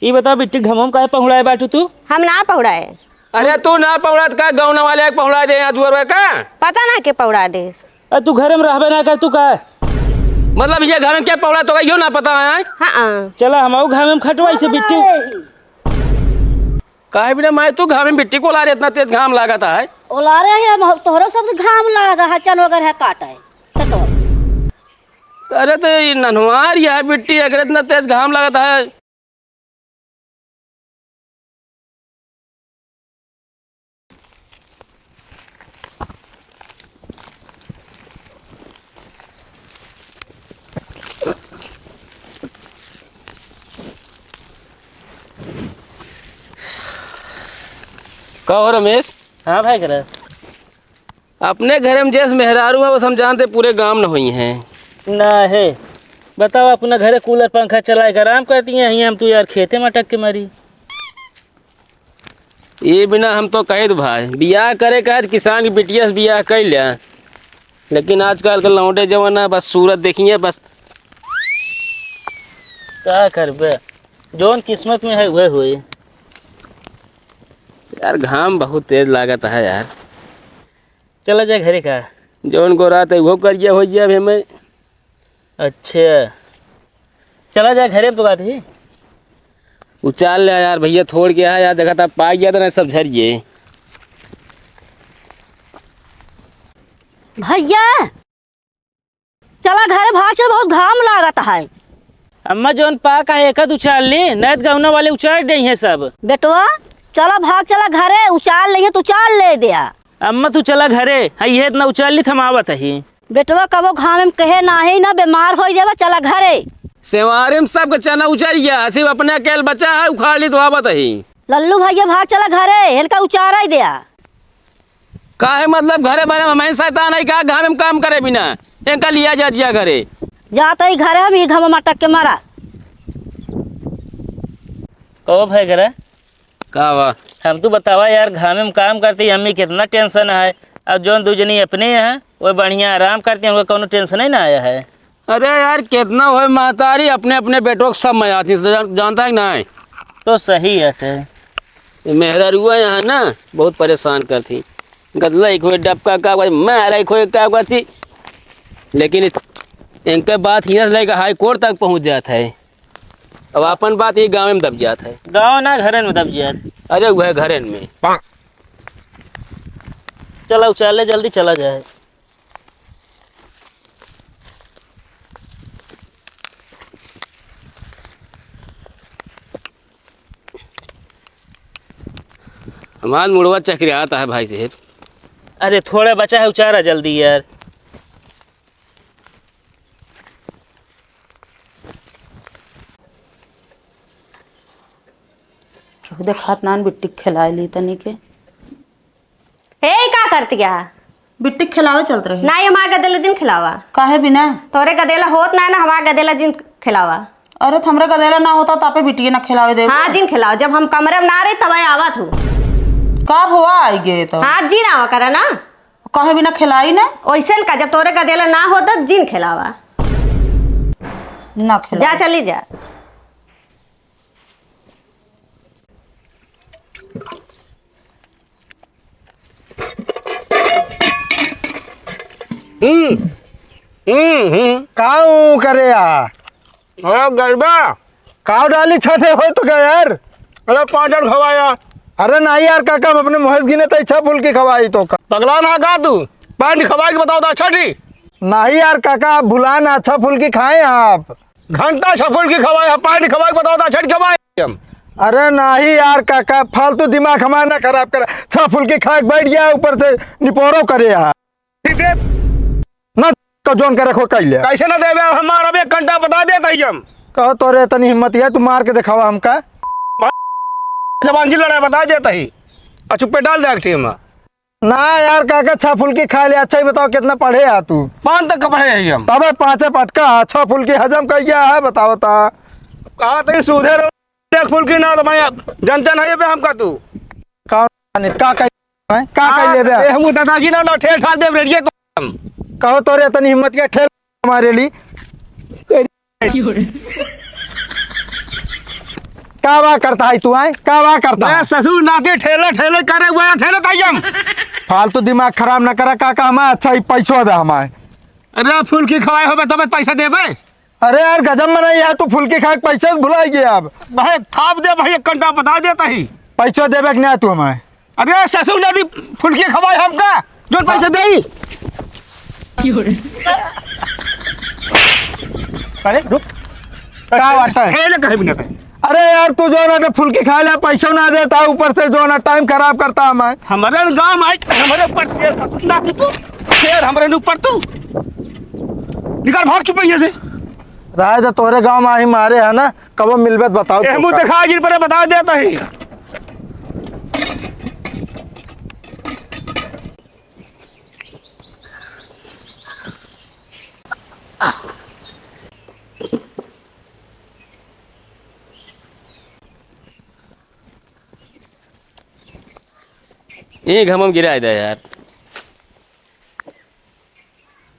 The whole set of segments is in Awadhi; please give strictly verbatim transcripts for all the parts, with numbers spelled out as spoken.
ई बता बिट्टी, घाम में काहे पहुड़ाए बाटू तू? हम ना पहुड़ाए। अरे तू ना पहुड़ात का, गौना वाले के पहुड़ा दे यहाँ दुआर का? पता ना के पहुड़ा देस। अरे तू घरे में रहबे ना कर तू का? मतलब ये घर में क्या पहुड़ा तो का यो ना पता है? हाँ। चला हम आऊ घाम में खटवाई से बिट्टी। काहे बिना माई तू घाम में बिट्टी को ला रहे, इतना तेज घाम लागत है? ओलारे है, हम तोहरो सब घाम लागा है, चन वगैरह है काटा है। खेतवा। अरे तो ये ननवार यह बिट्टी अगर इतना तेज घाम लागत है। का हो रमेश? हाँ भाई करा। अपने घरे में जैस मेहरारू है, वो समझाते पूरे गांव न होई हैं। ना है। बताओ, अपना घरे कूलर पंखा चलाए के आराम करती हैं, हियाँ हम तू यार खेते में अटक के मरी। ये बिना हम तो कहे दो भाई, बियाह करे का है तो किसान की बिटिया से बियाह कर लिया, लेकिन आजकल के लौंडे जवाना बस सूरत देखिए बस। का करबे, जौन किस्मत में है वह होई। यार घाम बहुत तेज लागत है यार। चला जाए घरे का। जौन गोरात है वो करिया हो जाए अभी मैं। अच्छा, चला जाए घरे में तो बात ही। उचाल ले यार भैया, थोड़ के है यार, देखा था पाई गया था ना सब झरिए। भैया, चला घरे भाग चल, बहुत घाम लागत है। अम्मा, जौन पाक है, एक आध उचाल ली, नहीं तो गौना वाले उचार देइहैं सब। बेटवा, चला भाग चला घरे, उचाल लेइहैं तो उचाल ले दिया। अम्मा, तू चला घरे, है ये इतना उचाल ली, थमावत ही। बेटवा, कबो घाम में कहे नाही ना, बीमार हो जाबा, चला घरे। सेवारी में सबके चना उचर गया, सिर्फ अपने अकेल बचा है, उखाड़ ली तो आवत ही। लल्लू भैया, भाग चला घरे, इनका उचारा ही दिया। काहे मतलब घरे बने में शैतान है का? घाम में काम करे बिना इनका लिया जा दिया घरे। जात ही घरे हम, ई घाम में अटक के मरा। कहो भाई घरे। का बा? हम तो बतावा यार, घाम में काम करती अम्मी कितना टेंशन है। अब जौन दू जनी अपने हैं, वो बढ़िया आराम करती हैं, उनको कौनो टेंशन ही ना आया है। अरे यार, कितना होए महतारी, अपने अपने बेटों के सब मजाती हैं, जान-, जानता है कि नहीं? तो सही है। ये मेहरारुआ यहाँ ना बहुत परेशान करती। गदला एक होए डबका का बात, मैं हरा एक होए का बात थी। लेकिन इनके बात हियाँ से लेकर हाई कोर्ट तक पहुँच जात है। अब आपन बात ये गाँव में दब जात है। गाँव ना, घरन में दब जात। अरे वह घरन में। चला उचाले, जल्दी चला जाए। हमार मुड़वा चकरात है भाई साहब। अरे थोड़ा बचा है, उचारा जल्दी यार। केहू देखात नान, बिट्टी के खिलाए ली तनी के। हे, ई का करतिया? बिट्टी के खिलावे चलत रहे। ना, ये हमार गदेला जिन खिलावा। काहे बिना? तोरे गदेला होत ना, ना हमार गदेला जिन खिलावा। अरे, त हमरे गदेला ना होता, तापे बिट्टी के ना खिलावे दे। हाँ, जिन खिलावा। जब हम कमरे में ना रही, तब आवत हूँ। का हुआ आई गए तो? हाँ, जिन आवा करा ना। काहे बिना खिलाई ना? ओइसन का, जब तोरे गदेला ना होता, जिन खिलावा। ना खिलाई। जा, चली जा। हम्म, हम्म, हम्म। का ऊ करे आ? अरे गरबा। काव डाली छठे होय तो का यार? अरे पाँच जन खवाया। अरे नाही यार काका, हम अपने मुहेश गिने तो इच्छा फुल्की खवाई तो का। पगला ना का तू? पाँच खवाई के बताओ तो छठी। नाही यार काका, आप भुलाए ना, अच्छा फुल्की खाए आप। घंटा छह फुल्की खवाए, पाँच खवाए के बताओ तो छठ खवाए हम। अरे नाही यार काका, फालतू दिमाग हमारा ना खराब करा। छह फुल्की खा के बैठ गया, ऊपर से निपोरो करे यार। ठीक है। ना का जौन करे खो कैले। कैसे ना देवे, हमारा भी एक घंटा बता देता ही हम। कहो तोरे इतनी हिम्मत है, तू मार के दिखावा हमका। जबान जी लड़ाई बता देता ही। और चुप्पे डाल दे एक टीम। ना यार काका, छह फुल्की खा ले। अच्छा ही बताओ कितना पढ़े आ तू? पाँच तक का पढ़े ही हम। तबे पाँचे पटका, छह फुल्की हजम कर गया है, बताओ ता। कहा तो सूधे रहो, एक फुल्की ना तो मैं जानते नहीं बे हमका तू। का, का कर, हैं? का कर ले बे? ए, हम दादाजी ना, ना ठेल ठाल दे रेडियो तो हम। कहो तोरे इतनी हिम्मत के ठेल हमारे लिए। तेरी का बा करत है तू, आय? का बा करत है? ससुर नाती ठेले ठेले करे हुए, ठेले ताई हम। फालतू दिमाग खराब न करा काका, हमार अच्छा ही पैसो दे हमार। अरे फुल्की खवाए होबे तब पैसा देबे। अरे यार, गजब मनई है तू, फुल्की खाए के पैसा भुलाइ गया अब। भाई, थाप दे भाई, एक घंटा बता देता ही। पैसा देबे कि ना तू हमार? अरे ससुर नाती फुल्की खवाए हमका, जोन पैसा देई। अरे रुक। का बात है? ए, ले कहे भी ना था। अरे यार, तू जो ना फुल्की खाए ला, पैसा ना देता, ऊपर से जो ना टाइम खराब करता हमार। हमारे गाँव में आई, हमारे ऊपर शेर ससुर नाती तू, शेर हमारे ऊपर तू। निकल भाग चुप यहाँ से। राय तो तोरे गाँव में आही मारे है ना, कबो मिलबे त बताओ ए, तो मुँह का। दिखा जिन पर बता देता ही। ए घाम में गिराइ दे यार।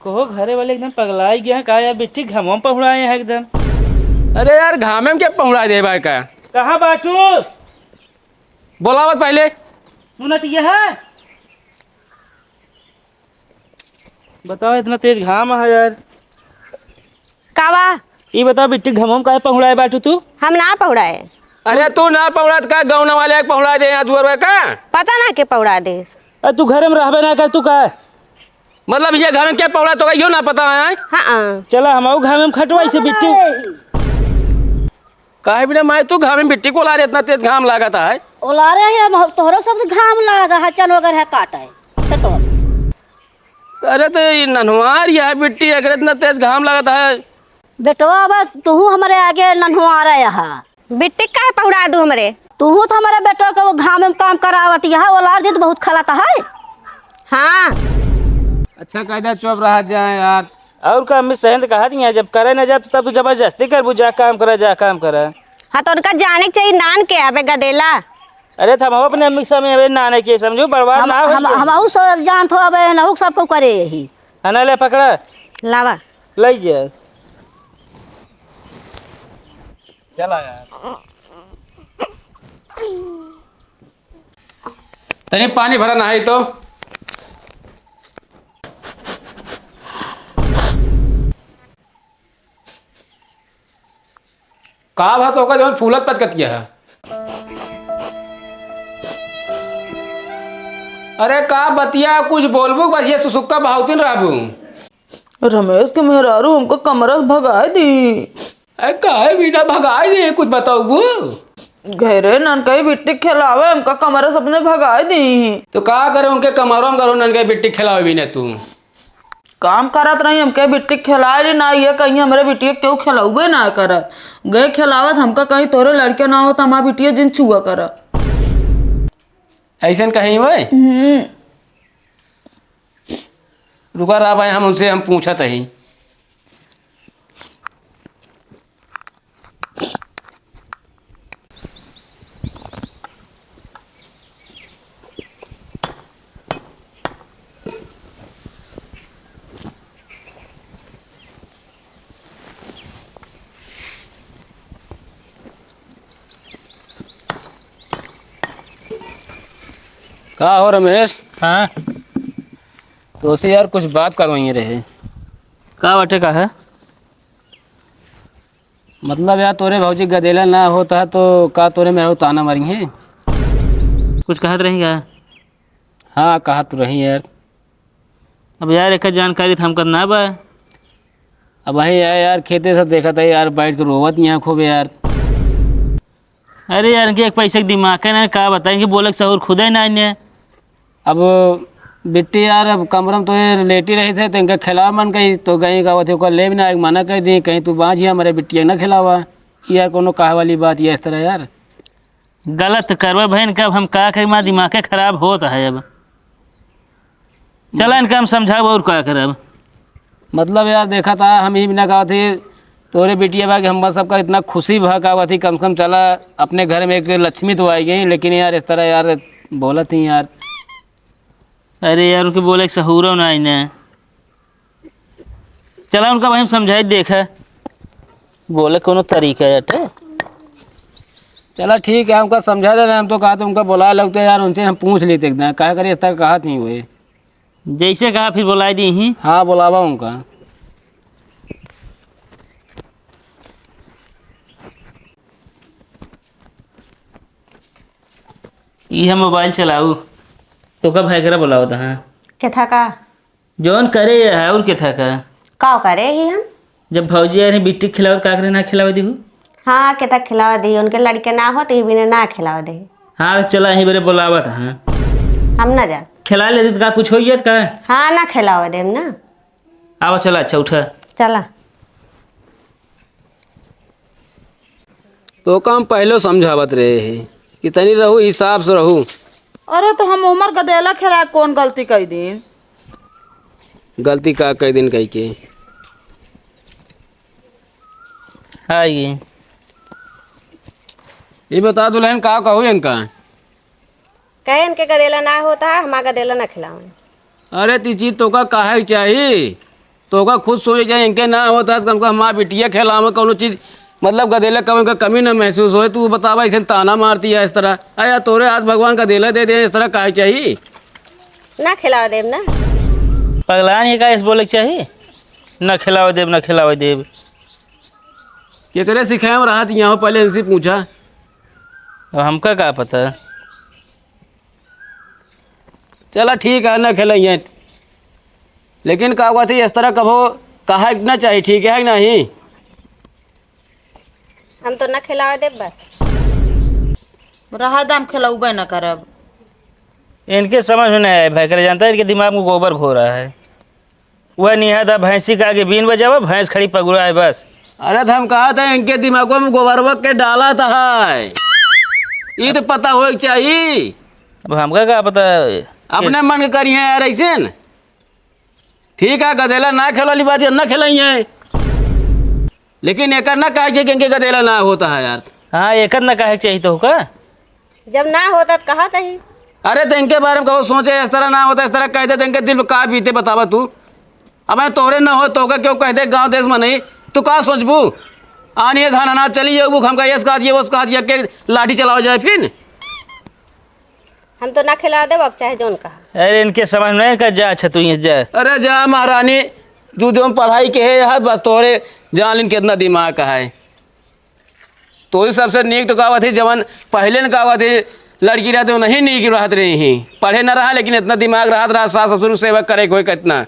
कहो, घरे वाले एकदम पगलाइ गया है का यार, बिट्टी घाम में पहुड़ाए हैं एकदम। अरे यार, घामे में के पहुड़ाइ देबा का? कहाँ बाटू? बोलावत पहिले। मुनट ये है। बताओ, इतना तेज घाम है यार। का बा? ई बताओ, बिट्टी घाम में काहे पहुड़ाए बाटू तू? हम ना पहुड़ाए। अरे तू ना पहुड़ात का, गौना वाले के पहुड़ा दे यहाँ दुआर का? पता ना के पहुड़ा देस। अरे तू घरे में रहबे ना कर, तू का? मतलब ये घर में के पहुड़ा तो का, यो ना पता है? हाँ। चला, हम आऊ घाम में खटवाई से बिट्टी। काहे बिना माई तू घाम में बिट्टी को ला रहे, इतना तेज घाम लागत है? ओलारे है, हम तोहरो सब घाम लागा है, चन वगैरह है काटे। खेतवा में। अरे तो ये नन्हवार यह बिट्टी, अगर इतना तेज घाम लागत है। बेटवा, अब तू हमरे आगे नन्हवार है यहाँ। बिट्टी काहे पहुड़ा दू हमरे? तू तो हमरे बेटवा के वो घाम में काम करावत, यहाँ ओलार दी तो बहुत खलत है। हाँ। अच्छा कायदा चुप रहा जाए यार। और का अम्मी सही त कहत ही है, जब करे ना जब तब तू जबरदस्ती करबू, जा काम करे, जा काम करे। हाँ, तो उनका जाने के चाहिए, नान के आवे गदेला। अरे, त हम अपने अम्मी के सामने अबे नाने के समझू, बर्बाद हम, ना हो हम, जाए। हम ऊ सब जानत हो, अबे नहुक सबको करे यही। हाँ, ना ले पकड़ा। लावा। ले जा। चला यार। तनी पानी भरा नहाई तो। का बात होगा जौन फूलत पचकत गया है? अरे का बतिया, कुछ बोलबू, बस ये सुसुक्का बहावतिन रहबू। रमेश के मेहरारू हमका कमरा से भगाए दी। अरे काहे बिना भगाए दी, कुछ बताऊबू? घरे ननकई बिट्टी खेलावे, हमका कमरा से अपने भगाए दी। तो का करे उनके कमरा में करो ननकई बिट्टी खेलावे बिना तू? काम करत रही, हमके बिट्टी खेलाए ली ना, ये कहीं हमरे बिटिया केहू खेलौबे ना करत। गए खेलावत, हमका कहीं तोरे लड़के ना हो तो हमार बिटिया जिन छुआ कर। ऐसन कहीं हुए? हम्म। रुका रहा भाई, हम उनसे हम पूछत ही। का हो रमेश? हाँ। तोसे यार कुछ बात करवाइए रहे। का बाटे, का है? मतलब यार, तोरे भौजी गदेला ना होता तो का तोरे मेहरारू ताना मारी है? कुछ कहत रही का? हाँ, कहत रही यार। अब यार, एक जानकारी त हमका ना बा। अब वही यार, यार, खेते से देखत है यार, बैठ के रोवत यहाँ खूब यार। अरे यार, इनके एक पैसे के दिमाग है ना, का बताएं, इनके बोले के सहूर खुदे ना इन्हें। अब बिट्टी यार, अब कमरा में तो ये लेटी रही थे, तो इनका खिलावा मन कही, तो कहीं का होते, ओकर ले भी ना, एक मना कर दी, कहीं तू बाँझ ही हमारे बिट्टिया ना खिलावा। यार, कोनो कहे वाली बात ये इस तरह यार। गलत करबे भाई, इनका अब हम का कही, हमारा दिमाग के खराब होत है अब। चला, इनका हम समझाओ और का करब। मतलब यार, देखा था, हम ही बिना कहा थे, तोरे बिटिया बा कि हम बस सबका इतना खुशी भा का हुआ थी, कम से कम चला, अपने घर में एक लक्ष्मी तो आई गई, लेकिन यार, इस तरह यार, बोलत ही यार। अरे यार, उनके बोले के सहूरो ना आई ना। चला, उनका भाई हम समझाई, देखा, बोले कोनो तरीका है, ठीक? चला ठीक है, हमका समझा देना, हम तो कहा तो उनका बुलाए लगते यार, उनसे हम पूछ लेते एकदम, काहे करे इस तरह कहा नहीं हुए। जैसे कहा फिर बुलाए दी ही। हाँ, बुलावा उनका। ई है मोबाइल चलाऊ, तो का भाई करा बुलावत हाँ? केथा का? जौन करे है और केथा का? का करे ही हम? जब भौजी यार बिट्टी खिलावत का करे ना खिलावे दिहू? हाँ, केथा खिलावे दी, उनके लड़के ना होत ही बिने ना खिलावे दे। हाँ, चला ही बेरे बुलावत हाँ। हम ना जा। खिला लेती तो का कुछ हो जात का? हाँ, ना खिलावे देम ना। आवा चला, अच्छा उठा। चला। तो का हम पहले समझावत रहे ही कि तनी रहू, हिसाब से रहू। अरे तो हम उमर गदेला खेला कौन गलती कई दिन? गलती का कई दिन कई के? हाँ ये। ये बता दुल्हन का कहू इनका? कहे इनके गदेला ना होता है, हमारा गदेला ना खिलावे। अरे ती चीज तोका काहे के चाही? तोका खुद सोचे चाही, इनके ना होता है, कम से कम हमार बिटिया खिलावे, कौनो चीज, मतलब, गदेला कम, इनका कमी ना महसूस होए। तू बतावा, ऐसे ताना मारती है इस तरह। अरे यार, तोरे आज भगवान गदेला दे दे, इस तरह काहे चाही? ना खिलावे देब ना। पगलान ये का इस बोले के चाही? ना खिलावे देब, ना खिलावे देब। केकरे सिखाए में रहत यहाँ, पहले इनसे पूछा। अब हमका का पता? चला ठीक है, ना खिलाइए, लेकिन का हुआ थी, इस तरह कभो कहा ना चाहिए, ठीक है कि नहीं? हम तो ना खिलावे देब बस। रहा दम खिलौबे ना करब। इनके समझ में नहीं आया भाई, करे जानता है, इनके दिमाग में गोबर घोरा है। वह निहादा भैंसी के आगे बीन बजावा, भैंस खड़ी पगुरा है बस। अरे तो हम कहा था इनके दिमागों में गोबरवा के डाला था है। ये तो पता होए के चाहिए। अब हमका का पता है? अपने मन के करिए यार ऐसे न। ठीक है, गदेला ना खेलवाली बात, ये ना खिलाइए। लेकिन एकर ना कहे के कि इनके गदेला ना होता है यार। हाँ, एकर ना कहे के चाहिए तो का? जब ना होता तो कहा तही। अरे तो इनके बारे में कहो सोचे, इस तरह ना होता, इस तरह कह दे तो इनके दिल में का बीते बतावा तू। अब मैं तोहरे ना हो तो का क्यों कह दे गाँव देश में नहीं, तू का सोचबू? आनिए धान अनाज चली जाऊबू, हमका यस कहा दिया, वस कहा दिया के लाठी चलावा जाए फिर। हम तो ना खिलावे देब, अब चाहे जौन कहा। अरे इनके समझ में नहीं, इनका जा, अच्छा तू ये जा। अरे जा महारानी, तू जौन पढ़ाई के है यार, बस तोहरे जान लिन कितना दिमाग का है। तो ही सबसे नीक तो का बात है, जवन पहले न का बात है, लड़की रहते वो नहीं नीक रहत रही ही, पढ़े न रहा लेकिन इतना दिमाग रहत रहा, सास ससुर सेवा करे कोई कितना।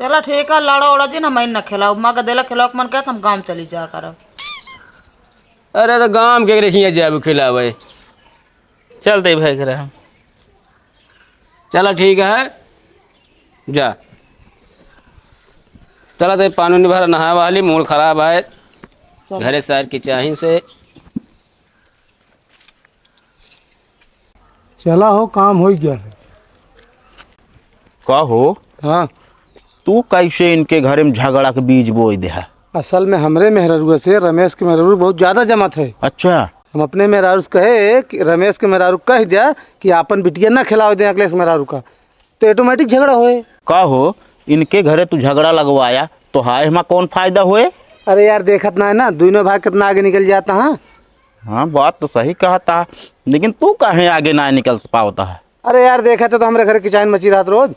चला ठीक है, लड़ा उड़ा जी ना, मैं ना खिलाओ, माँ का देला खिलाओ के मन कहत हम गाँव चली जा करब। अरे तो गाँव के रखिए जाबू खिलावे। चल दे भाई घर हम। चला ठीक है, जा। चला तो पानी उनी भरा नहाए वाली, मूड खराब है। चल। घरे सार की चाही से। चला हो, काम हो गया है। का हो? हाँ। तू कैसे इनके घरे में झगड़ा के बीज बोई दे है? असल में हमरे मेहररुआ से रमेश के मेहररू बहुत ज्यादा जमत है। अच्छा। हम अपने मेहरारू से कहे कि रमेश के मेहरारू कह दिया कि आपन बिटिया ना खिलावे दे अखिलेश मेहरारू का, तो automatic झगड़ा होए। का हो, इनके घरे तू झगड़ा लगवाया तो हाय हमा कौन फायदा होए? अरे यार, देखत ना है ना, दोनों भाई कितना आगे निकल जाता है। हाँ, बात तो सही कहता है, लेकिन तू काहे आगे ना निकल पावता है? अरे यार, देखत है तो हमरे घरे किचाइन मची रहत रोज।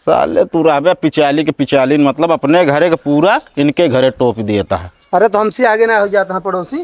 साले तू रहबे पिचाली के पिचाली, मतलब अपने घरे के पूरा इनके घरे टोप देता है। अरे तो हमसे आगे ना हो जाता है पड़ोसी।